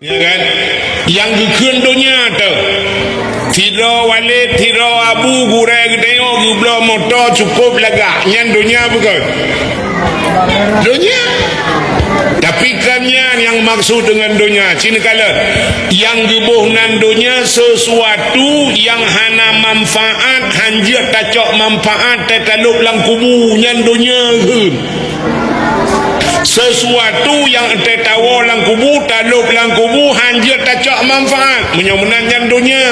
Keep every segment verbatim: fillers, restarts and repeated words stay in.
Ya kan? Nyang geukheun donya teuh. Sidroe walét, sidroe abu, gurée geutanyoe geubloe moto cukôp lagak. Nyan donya bukan? Donya. Tapi kan nyan nyang maksud dengan donya. Sini kalon. Nyang geuboh nan donya sesuatu nyang hana manfaat, hanjeuet tacok manfaat, tetalop lam kubu, nyan donya kheun. Sesuatu nyang teuh tawoe lam kubu, talop lam kubu, hanjeuet tacok manfaat. Meunyoe meunan nyan donya.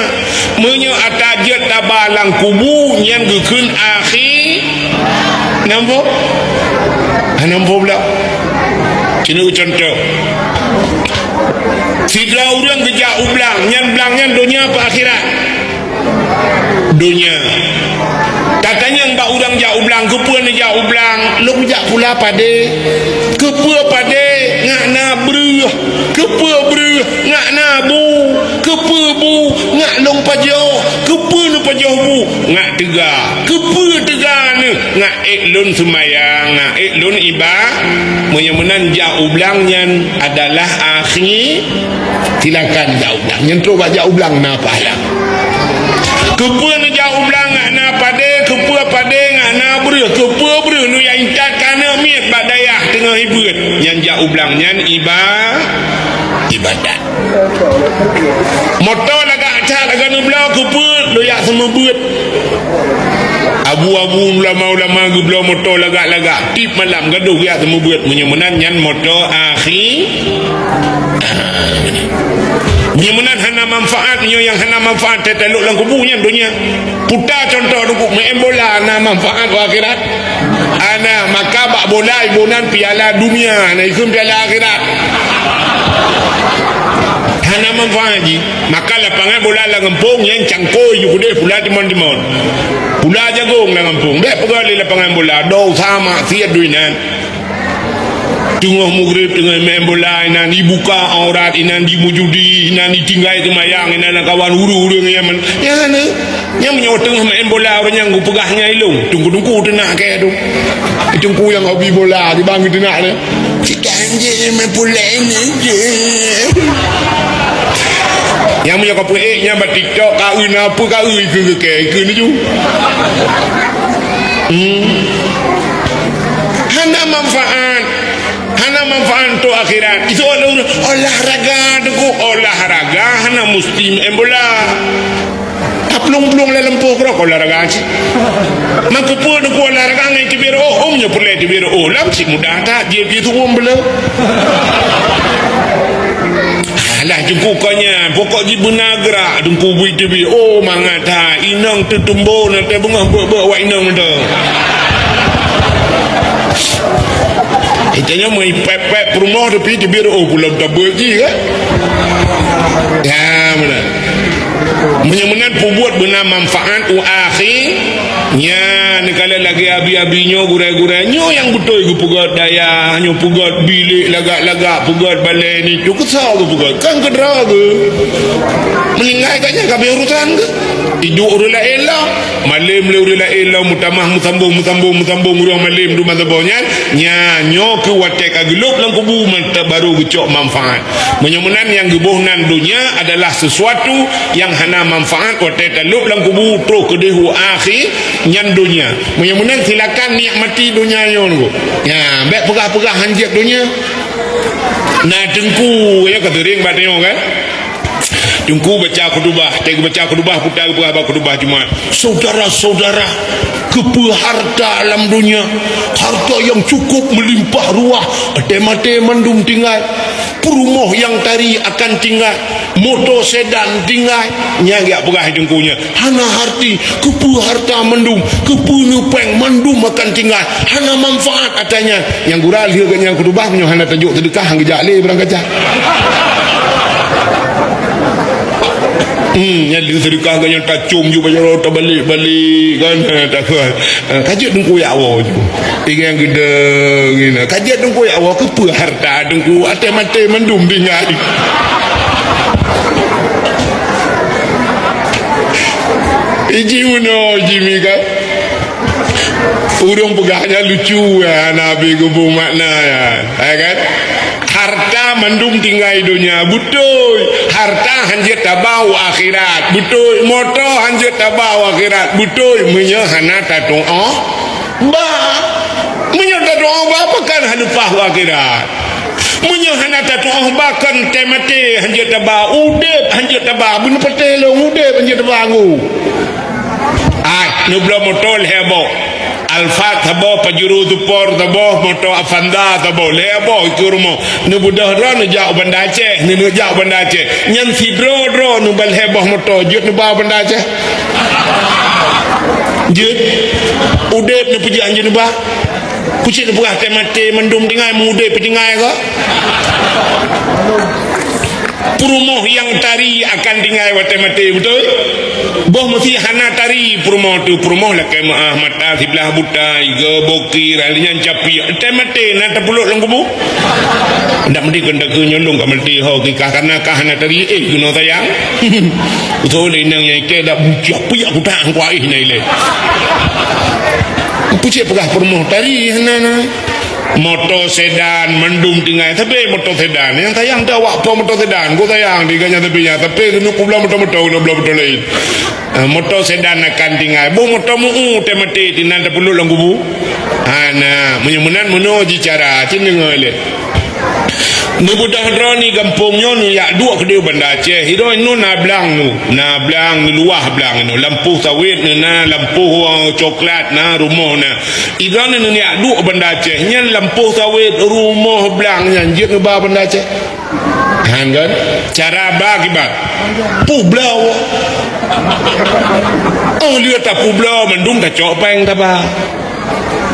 Meunyoe ata jeuet taba lam kubu, nyan geukheun akhi. Nampak? Ah, nampak pula. Sini contoh. Sidroe ureuëng geujak u blang, nyan blang nyan donya apa akhirat? Donya. Tatanyong bak ureuëng jak u blang, keupeue neujak u blang? Lôn jak pula padé. Keupeue padé? Ngak na breueh. Keupeue breueh? Ngak na bu. Keupeue bu? Ngak lôn pajoh. Keupeue neupajoh bu? Ngak teuga. Keupeue teuga neuh? Ngak ék lôn seumayang, ngak ék lôn iba-, meunyoe meunan jak u blang nyan adalah akhi, silakan jak u blang. Nyan trok bak jak u blang na pahala. Keupeue neujak u blang ngak na padé, keupeue padé ngak na breueh, keupeue breueh neujak intat keu aneuk miet bak dayah teungoh ibeuet. Nyan jak u blang nyan iba-, ibadat. Moto lagak that lagak neubloe keupeue lôn jak seumeubeuet. Abu-abu ulama-ulama geubloe moto lagak-lagak. Tiep malam gadoh jak seumeubeuet. Meunyoe meunan nyan moto akhi. Meunyoe meunan hana manfaat, meunyoe nyang hana manfaat teutalok lam kubu nyan donya. Puta contoh dukuk main bola na manfaat u akhirat. Ana maka bak bola iboh nan piala dunia, na ikheun piala akhirat. Hana manfaat jih. Maka lapangan bola lam gampông nyan cangkôi ju keudeh pula timon-timon. Pula jagong lam gampông. Bék peugah lé lapangan bola, dosa maksiat doi nan. Teungoh mugrib, teungoh main bola, inan ibuka aurat, inan jimujudi, inan itinggai teumayang, inan kawan ureuëng-ureuëng nyang man-, nyang hana. Nyang meunyoe teungoh main bola ureuëng nyang geupeugah nyan ilong, teungku-teungku teunak keu tu. Teungku nyang hobi bola, di bang teunak ni. Cik anjing main bola ini je. Nyang meunyoe ka peuék nyang bak TikTok, ka eu na peue ka eu ikeu geukée, ikeu ni ju. Hmm. Hana manfaat. Hana manfaat untuk akhirat. Itu olahraga tu, olahraga hana mesti main bola. Taplueng-plueng lé lampôh keudroe olahraga cit. Maka peue deungon olahraga ngon teubiet reuôh, oh, nyoe peureulée teubiet reuôh. Lam cit mudah that, jeuet pih tuwom beuleue. Alah, teungku kon nyan, pokok jih beuna geurak, teungku bui teubiet. Oh, mangat that. Inong teutumbo, na teubeungoh beuet-beuet awak inong tu. Kita nyoe meupék-pék peurumoh, tapi teubiet reuôh pulang tabeuet jih, kan? Ya, beuna. Meunyoe meunan peubuet beuna manfaat u akhi, nya neukalon lagée abi-abi nyoe, gurée-gurée nyoe nyang beutôi geupeugét dayah, nyoe peugét bilék lagak-lagak, peugét balée ni, tu keusoe geupeugét, kan keudroe geuh. Meuninggai ka nyan ka habéh urusan geuh. Iduek ureuëng laén lom, malém lé ureuëng laén lom, meutamah meusambông, meusambông, meusambông, ureuëng malém dum masa boh nyan, nya nyoe keuh watée ka geulôb lam kubu mantap barô geucok manfaat. Meunyoe meunan nyang geuboh nan donya adalah sesuatu nyang hana manfaat watée talôb lam kubu troh keudeh u akhi nyan donya. Meunyoe meunan silakan nikmati donya nyoe nunggu. Nya, bék peugah-peugah hanjeuet donya. Na teungku, ya ka seuring bak tanyoe kan? Teungku baca khutubah, teubaca khutubah, puta geupeugah bak khutubah Jumat. Saudara-saudara, keupeue harta lam donya? Harta nyang cukup meulimpah ruah, até maté mandum tinggai. Peurumoh nyang tari akan tinggai, moto sedan tinggai. Nyan geujak peugah teungku nyan. Hana arti, keupeue harta mandum, keupeue ngeupeng mandum akan tinggai. Hana manfaat ata nyan. Nyang gura lheueh geuh nyan khutubah, meunyoe hana tajok seudeukah, han geujak lé barang kaca. Hmm, nyan lheueh seudeukah geuh nyan tacom ju bak jaroe, tabalek-balek kan, ha, takheun. Ha, ka jeuet teungku jak woe ju. Ingat geudong, ina. Ka jeuet teungku jak woe, keupeue harta teungku, até maté mandum tinggai. Iji unoe, iji mi kan. Ureuëng peugah nyan lucu, ya, Nabi geubeuet makna, ya. Ya kan? Harta mandum tinggai donya, beutôi. Harta hanjeuet taba u akhirat, beutôi. Moto hanjeuet taba u akhirat, beutôi. Meunyoe hana tatuoh ba, meunyoe tatuoh ba, pakon hana leupah u akhirat. Meunyoe hana tatuoh ba, kon teumaté hanjeuet taba, udeb hanjeuet taba, beuneuh patéh lôn udeb hanjeuet taba ngu. Ai, neubloe moto lhèe boh. Alphard saboh, Pajero Sport saboh, moto Avanza saboh, lhèe boh keu rumoh. Neubeudôh droe neujak u Banda Aceh, neuneuk jak u Banda Aceh. Nyan sidroe droe neuba lhèe boh moto, jeuet neuba u Banda Aceh? Jeuet. Udeb neupeujeuet hanjeuet neuba. Kucék neupeugah teumaté mandum tinggai, meu udeb pih tinggai kok. Peurumoh nyang tari akan tinggai watèe maté, beutôi? Boh meusi hana tari peurumoh teuh, peurumoh lakèe meu'ah, mata siblah buta, iga bokir, ahli nyan capiek. Watèe maté na tapeuleuk lam kubu? Ndak meusti keu takheun nyoe lôn ka maté ho, keu kah kana kah hana tari, eh, keunoe sayang. Beutôi lé inong nyang ikèe dak bucah piek kutak kuaih na ilèe. Kucék peugah peurumoh tari hana na. Moto sedan mandum tinggai, tapi moto sedan. Nyang sayang teuh awak po moto sedan. Ku sayang di ganya tapi nya, tapi keuneuk peubloe moto-moto, keuneuk bloe moto laén. Ah, moto sedan akan tinggai. Boh moto meu-u teumaté, tinan tapeuleuk lam kubu. Hana, meunyoe meunan meunoe ji cara, cit deungoe lé. Neubeudôh droe ni gampông nyoe neujak duek keudéh Banda Aceh. Sidroe nyoe na blang nyoe. Na blang, neuluwah blang nyoe. Lampôh sawét nyoe na, lampôh, eh, coklat na, rumoh na. Igoe nyoe neujak duek Banda Aceh. Nyan lampôh sawét, rumoh, blang nyan jeuet neuba Banda Aceh. Han kan? Cara ba kiban. Peubloe. Oh, lheueh tapeubloe mandum tacok péng taba.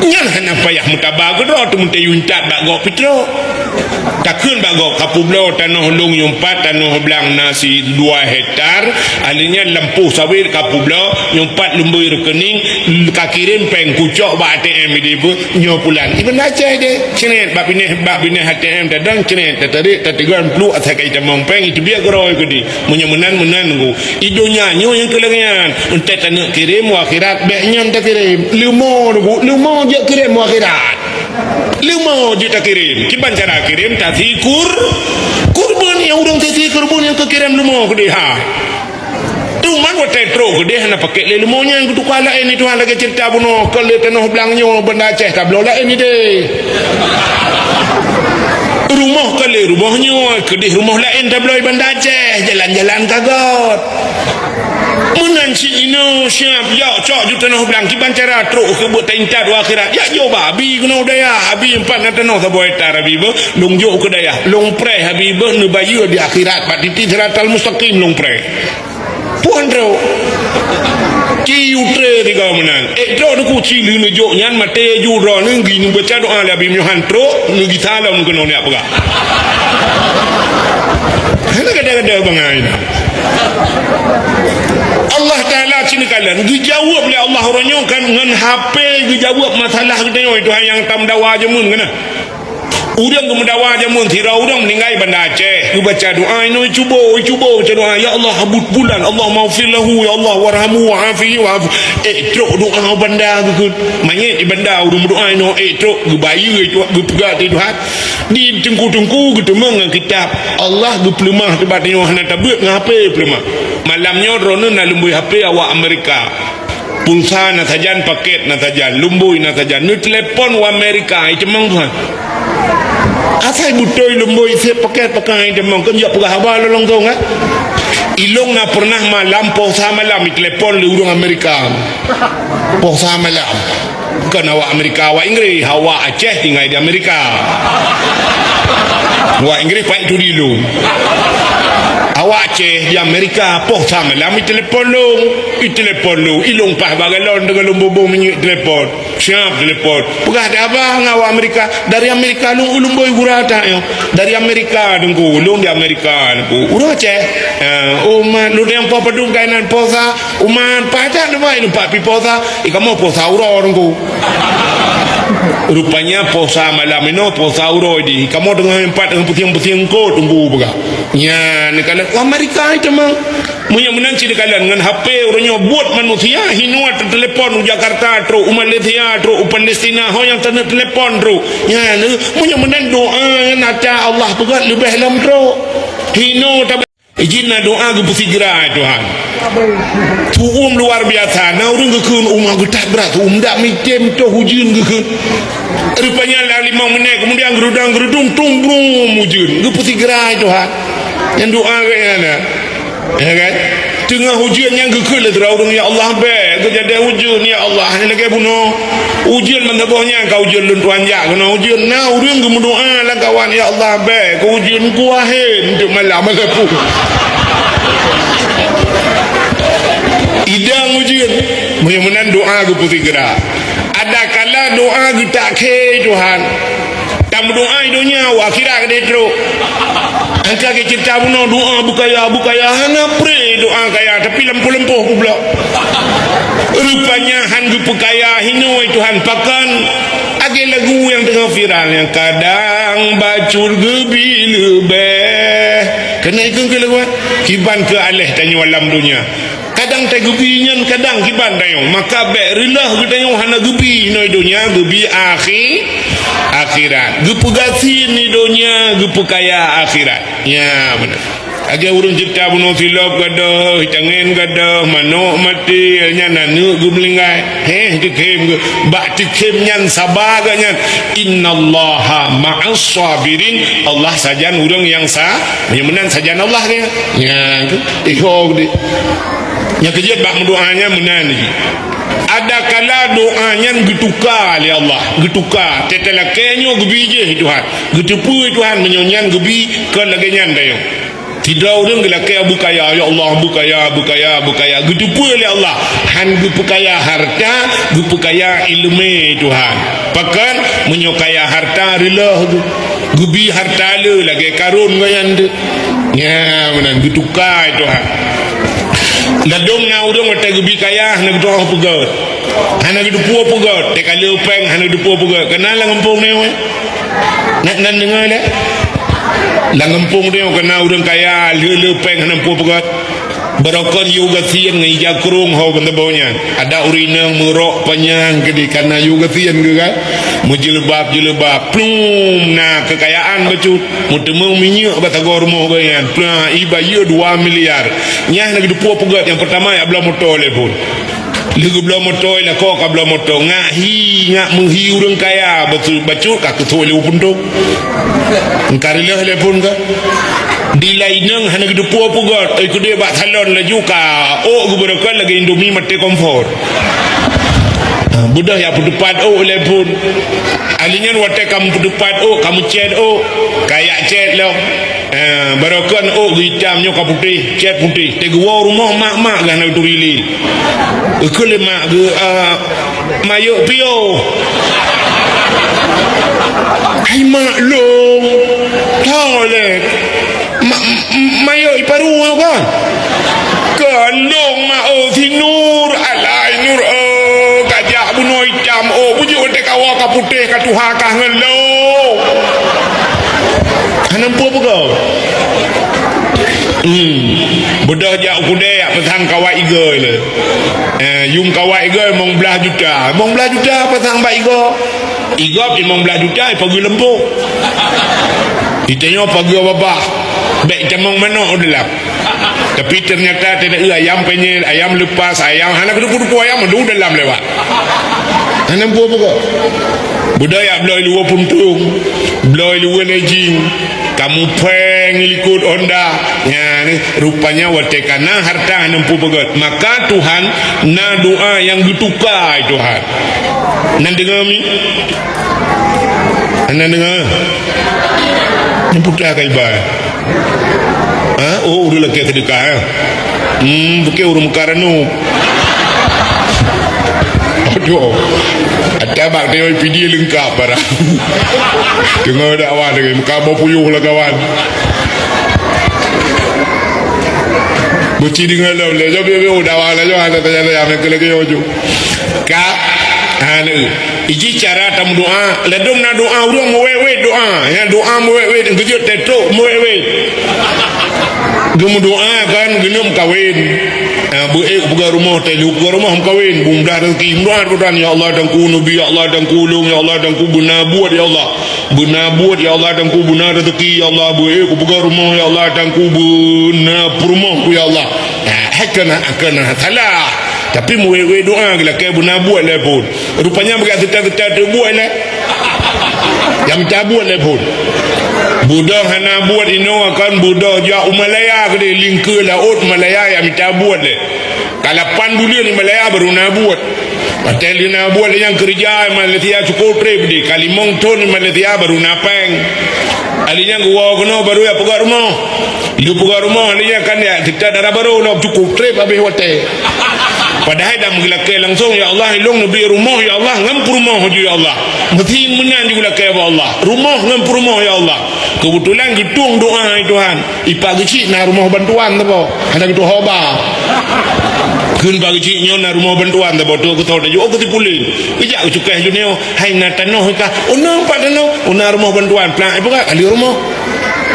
Nyan hana payah meutaba keudroe, teuma tayue intat bak gob pih trok. Takheun bak gob, kapeubloe tanoh lôn nyoe pat, tanoh blang na sidua hektar, ahli nyan lampôh sawét kapeubloe, nyoe pat lumbôi rekening, kakirém péng kucok bak A T M idéh beuh, nyoe pulan. Iban Aceh deh, cret bak binéh, bak binéh A T M tadong, cret, tatarék, tateugon, pluek, asai ka itamong péng, iteubiet keudroe keudéh. Meunyoe meunan, meunan nunggu. I donya nyoe nyang keu lagèe nyan. Enteuk taneuk kirém u akhirat, bèk nyan takirém. Leumo nunggu, leumo jeuet kirém u akhirat. Leumo jeuet takirém. Kiban cara kirém, tasi kur-, kurban nyang ureueng tasi kurban nyang keu kirém leumo keudéh ha. Teuma watèe trok keudéh hana pakèk lé leumo nyan, geutuka laén di Tuhan lagèe ceurita bunoe, kon lé tanoh blang nyoe Banda Aceh tabloe laén idéh. Rumoh kon lé rumoh nyoe, keudéh rumoh laén tabloe Banda Aceh, jalan-jalan ka göt. Meunan cit inoe siab, yok cok ju tanoh blang, kiban cara trok keu beuet taintat u akhirat. Jak jok bak abi keunoe u dayah, abi empat na tanoh saboh hektar abi beuh, lôn jok keu dayah, lôn preh abi beuh neubayeue di akhirat, bak titi siratal mustaqim lôn preh. Puhan trok. Ci utre tiga meunan. Eh, trok neuku ci lheueh neujok nyan maté ju droeneuh geuneuk baca doa lé Abi Yohan trok, neugisa lom keunoe neujak peugah. Hana gada-gada bangai na. Allah Taala cit neukalon, geujaweueb lé Allah uroe nyoe kan ngon H P geujaweueb masalah geutanyoe, Tuhan nyang tameudawa jameun keunan. Ureueng geumeudawa jameun sidroe ureueng meuninggai Banda Aceh. Geubaca doa inoe cubo, cubo baca doa, "Ya Allah, habut pulan, Allahummaghfir lahu, ya Allah, warhamhu, wa'afihi, wa'fu." Eh, trok doa Banda geukheun. Manyét di Banda ureueng meudoa inoe, eh, trok geubayeue, eh, trok geupeugah di Tuhan. Di teungku-teungku geuteumeung ngon kitab. Allah geupeuleumah teubat nyoe hana tabeuet ngon H P peuleumah. Malam nyoe droeneuh na lumbôi H P awak Amerika. Pulsa na sajan, paket na sajan, lumbôi na sajan. Neutelepon u Amerika, itamong tuhan. Asai beutôi lumbôi isép paket pakai itamong, kon jak peugah haba lôn langsông, eh. Ilôn na pernah malam, poh sa malam itelepon lé ureueng Amerika. Poh sa malam. Kon awak Amerika, awak Inggris, awak Aceh tinggai di Amerika. Awak Inggris paih turi lôn. Awak Aceh di Amerika, poh sa malam itelepon lôn. Itelepon lôn, ilôn paih bak galon deungon lôn bubông minyeuk telepon. Siap telepon. Peugah dak haba ngon awak Amerika, dari Amerika lôn u lumbôi gura that nyoe. Dari Amerika teungku, lôn di Amerika teungku. Ureueng Aceh. Eh, umat lôn nyang poh padum kainan poh sa, umat paih that nyoe bai numpak pi poh sa, i kamoe poh sa uroe teungku. Rupanya posa malam inoe, posa uroe di. Kamoe teungoh empat, teungoh pusieng-pusieng kot tunggu peugah. Nyan neukalon, wah, Amerika itu mah. Meunyoe meunan cit neukalon ngon H P uroe nyoe buet manusia, hinoe teutelepon u Jakarta trok, u Malaysia trok, u Palestina, ho nyang teutelepon trok. Nyan, meunyoe meunan doa nyan ata Allah peugah leubeh lom trok. Hinoe ta Ijin na doa geupeusigra, "Tuhan." Tu'um luar biasa. Na ureuëng geukheun uma geutak brat, tu'um dak mitem toh ujeuen geukheun. Rupanya lam limong menit kemudian gerudang-gerudung tung brum ujeuen. Geupeusigra, Tuhan. Nyang doa geuh nyan na. Ya kan? Teungoh ujeuen nyan geukheun lé sidroe ureuëng, "Ya Allah, bèk geujadi ujeuen, ya Allah." Nyan lagèe bunoe. Ujeuen meusaboh nyan ka ujeuen lôn tuan jak keunoe ujeuen. Na ureuëng geumeudoa lam kawan, "Ya Allah, bèk keu ujeuen kuah hén untuk malam malam pun." Idang ujeuen. Meunyoe meunan doa geupeusigra. Ada kala doa geutak khé Tuhan. Tameudoa i donya, u akhirat keudéh trok. Angka keu ceurita bunoe doa beukaya, beukaya, hana pré doa kaya, tapi lampôh-lampôh peubloe. Rupanya han geupeukaya hinoe Tuhan, pakon? Lagèe lagu nyang teungoh viral nyan, "Kadang bacut geubi leubeh." Keuneuk ikheun keu lagu, kiban keu aléh tanyoe lam donya. Kadang tageubi nyan, kadang kiban tanyoe. Maka bèk reuloh geutanyoe hana geubi hinoe donya, geubi akhi-, akhirat. Geupeugasien i donya, geupeukaya akhirat. Nya, beuna. Lagèe ureuëng ceurita bunoe silop gadôh, tangen gadôh, manok maté, nyan aneuk geumeuninggai. Heh, teukhém geuh. Bak teukhém nyan saba geuh nyan. "Innallaha ma'as sabirin." Allah sajan ureuëng nyang sa-, nyang meunan sajan Allah geuh. Nya, tu. Iho geude. Nyang keujeuet bak meudoa nyan meunan lagèe. Ada kala doa nyan geutuka lé Allah, geutuka. Teutalakèe nyoe geubi jih Tuhan. Geuteupeue Tuhan meunyoe nyan geubi kon lagèe nyan tanyoe. Sidroe ureuëng geulakèe beukaya, "Ya Allah, beukaya, beukaya, beukaya." Geuteupeue lé Allah, han geupeukaya harta, geupeukaya iéleumé Tuhan. Pakon? Meunyoe kaya harta reuloh geuh. Geubi harta le lagèe Karun ngon nyan teuk. Nya, meunan geutuka Tuhan. Ladôm na ureuëng watèe geubi kaya hana geutuwoe peugöt. Hana geuteupeue peugöt, teuka le péng hana geuteupeue peugöt. Keunan lam gampông nyoe. Nyan, nyan deungö lé. Lam gampông nyoe keunan ureuëng kaya le-le péng hana geuteupeue peugöt. Barokon yue gasien ngon ija krông ho bansaboh nyan. Ada ureuëng inong meurok panyang keudéh kana yue gasien geuh kan. Meujeuleuba-jeuleuba, plum, na keukayaan bacut. Meuteumeung minyeuk bak sagoe rumoh geuh nyan. Plum, iba yue dua miliar. Nyan na geuteupeue peugöt nyang peurtama jak bloe moto lé phon. Lheueh geubloe moto, lakoe ka bloe moto. Ngak hi, ngak meuhi ureuëng kaya, bacut, bacut ka keusok lé u puntông. Ka reuloh lé phon ka. Di laineng hana geuteupeue peugöt, oi keudeh bak salon laju ka ôk geubeurokon lagèe Indomie maté kompor. Ah, beudôh jak peuteupat ôk lé phon. Ahli nyan watèe ka meupeuteupat ôk, ka meucèt ôk, ka jak cèt lom. Eh, barokon ôk geuitam nyoe ka putéh, cèt putéh. Teuguwoe rumoh mak-mak geuh hana geuturi lé. Geukheun lé mak geuh, ah, Mayok piôh. Hai mak lôn. Tho lé. Ma-, m-, m-, mayok iparu nyoe kan? Keu lôn mak, oh, si Nur. Alai Nur, oh, ka jak bunoe itam, oh, bujuk watèe kawa ka putéh ka tuha kah ngon lôn. Hana peue peugah. Hmm. Beudôh jak u keudè jak peusang kawat igoe lé. Eh, yum kawat igoe limong blaih juta. Limong blaih juta pasang bak igoe. Igoe limong blaih juta, ipageue lampôh. Itanyoe pageue babah. Bèk itamong manok u dalam. Tapi ternyata tidak, ayam penyet, ayam lepas, ayam hana keudeupu-deupu ayam, adu dalam lewat. Hana peue-peue. Beudôh jak bloe luweue puntông, bloe luweue lejing. Kamoe péng likot Honda. Nyan, rupanya watèe ka na harta hana peue peugöt. Maka Tuhan na doa nyang geutuka, Tuhan. Nan deungö mi? Nan deungö? Nyang putra ka iba. Ha? Oh, ureueng lakèe seudeukah, eh? Hmm, bukon ureueng meukareuna. Aduh. Ata bak teuh pidi leungkap barang. Teungoh dakwah lagèe meukamoe puyôh lah kawan. Meuci deungoe lom lé, jom, jom, jom, dakwah lah, jom, ada tanya-tanya, meukeulakèe jom. Ka, Ha, neu. Iji cara tameudoa, ladôm na doa ureueng meuwét-wét doa. Ya, doa meuwét-wét, geujeuet teutrok meuwét-wét. Geumeudoa kan geuneuk meukawen. Ha, beu ék peugah rumoh, teuh lheuh peugah rumoh meukawen. Beumudah rezeki, meudoa keu Tuhan, "Ya Allah, Teungku neubi, ya Allah, Teungku lôn, ya Allah, Teungku beuna buet, ya Allah." Beuna buet, ya Allah, Teungku beuna rezeki, ya Allah, beu ék kupeugah rumoh, ya Allah, Teungku beuna peurumoh ku, ya Allah. Ha, hakana, hakana, salah. Tapi meuwét-wét doa geulakée beuna buet lé phon. Rupanya bak seuta-seuta teuh buet lé. Nyang mita buet lé phon. Beudôh hana buet inoe akan beudôh jak u Malaya keudeh, lingkeue laôt Malaya nyang mita buet lé. Ka lapan buleuen di Malaya baru na buet. Watée lheueh na buet lé nyang keureuja di Malaysia cukôp treb deh, ka limong thon di Malaysia baru na péng. Alheuh nyan geuwoe keunoe baru jak peugöt rumoh. Lheueh peugöt rumoh alheuh nyan kan jak teuka dara barô lom cukôp treb habéh watée. Padahai dak meugeulakée langsong, "Ya Allah, ilôn neubri rumoh, ya Allah, ngon peurumoh ju, ya Allah." Meusi meunan ju geulakée bak Allah. Rumoh ngon peurumoh, ya Allah. Keubeutulan geutueng doa, hai Tuhan. Ipak geuchik na rumoh bantuan saboh, hana geutuho ba. Kheun pak geuchik nyoe na rumoh bantuan saboh, tu geutoh laju, oh, keu si Pulen. Geujak geucukéh leuh nyoe, hai na tanoh ka. Oh, na pat tanoh, oh, na rumoh bantuan. Plak, ipeugah, ka lheueh rumoh.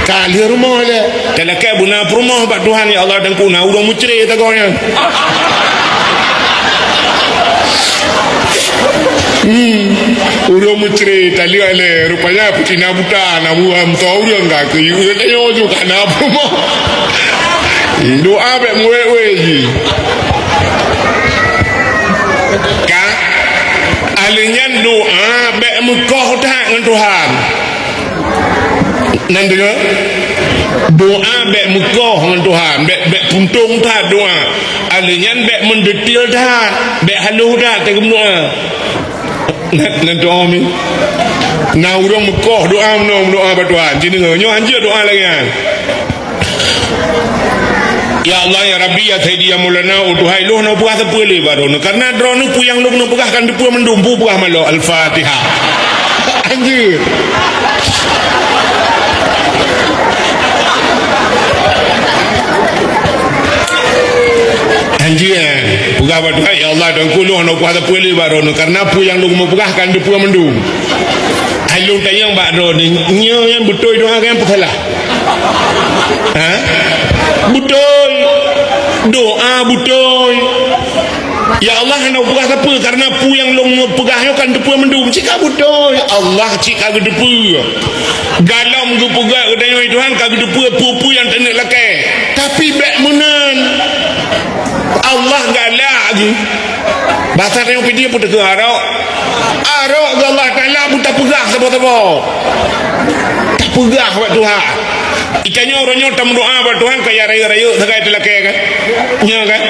Ka lheueh rumoh lé. Talakée beuna peurumoh bak Tuhan, ya Allah, Teungku na ureueng meucre sagoe nyan. Hmm, ureueng meucre taleuek lé, rupanya peutina buta, na buah meusoe ureueng ka keu yue tanyoe ju ka na peurumoh. Doa bék meuwét-wét jih. Ka, alheuh nyan doa bék meukoh that ngon Tuhan. Nan deungoe? Doa bék meukoh ngon Tuhan, bék, bék puntông that doa. Alheuh nyan bék meudetail that, bék halôh that teuk meudoa. Nan, nan doa mi. Na ureueng meukoh doa meunoe, meudoa bak Tuhan. Ci deungoe, nyoe hanjeuet doa lagée nyan. Ya Allah, ya Rabbi, ya Sayyidi, ya Maulana, oh Tuhan, lôn hana peugah sapeue lé bak droeneuh. Karena droeneuh peue nyang lôn peugah kan dipeue mandum, peue peugah malôh. Al-Fatihah. Hanjeuet. Hanjeuet, eh. Peugah bak Tuhan, "Ya Allah, Teungku lôn hana peugah sapeue lé bak droeneuh, karena peue nyang lôn meupeugah kan dipeue mandum." Hai lôn tanyong bak droeneuh, nyoe nyang beutôi doa kan peusalah? Ha? Beutôi. Doa beutôi. Ya Allah, hana peugah sapeue, karena peue nyang lôn peugah nyoe kan teupeue mandum. Cit ka beutôi. Allah cit ka geuteupeue. Galom geupeugah geutanyoe Tuhan ka geuteupeue peue-peue nyang taneuk lakée. Tapi bék meunan. Allah galak geuh. Basa tanyoe pih peue teuka arok. Arok geuh Allah Taala pun tapeugah saboh-saboh. Tapeugah bak Tuhan. Itanyoe uroe nyoe tameudoa bak Tuhan ka ya rayeuk-rayeuk sagai talakée kan? Nya kan?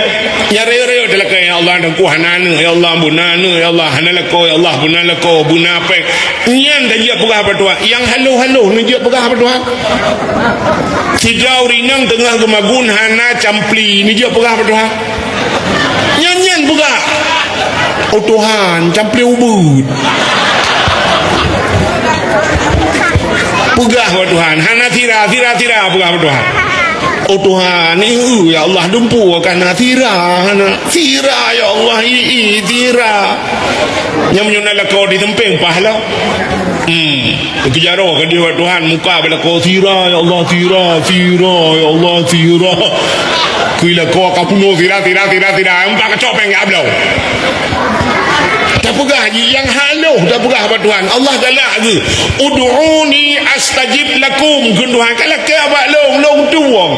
Ya rayeuk-rayeuk talakée, "Ya Allah, Teungku hana aneuk, ya Allah, beuna aneuk, ya Allah, hana lakoe, ya Allah, beuna lakoe, beuna péng." Nyan tajak peugah bak Tuhan. Nyang halôh-halôh neujak peugah bak Tuhan. Sidroe ureueng inong teungoh geumagun hana campli, neujak peugah bak Tuhan. Nyan, nyan peugah. Oh Tuhan, campli ubeut. Peugah bak Tuhan, hana sira, sira, sira peugah bak Tuhan. Oh Tuhan, ié, ya Allah, dumpeue ka na sira, hana sira, ya Allah, ié, sira. Nyang meunyoe na lakoe di seumpéng paih lah. Hmm. Keujaroe keudeh bak Tuhan, muka bak lakoe sira, ya Allah, sira, sira, ya Allah, sira. Kui lakoe ka punoh sira, sira, sira, sira. Empat kacok péng ya bloe. Tapeugah jih nyang halôh tapeugah bak Tuhan. Allah galak geuh. "Ud'uni astajib lakum." Kheun Tuhan, "Kalakée bak lôn, lôn tueng."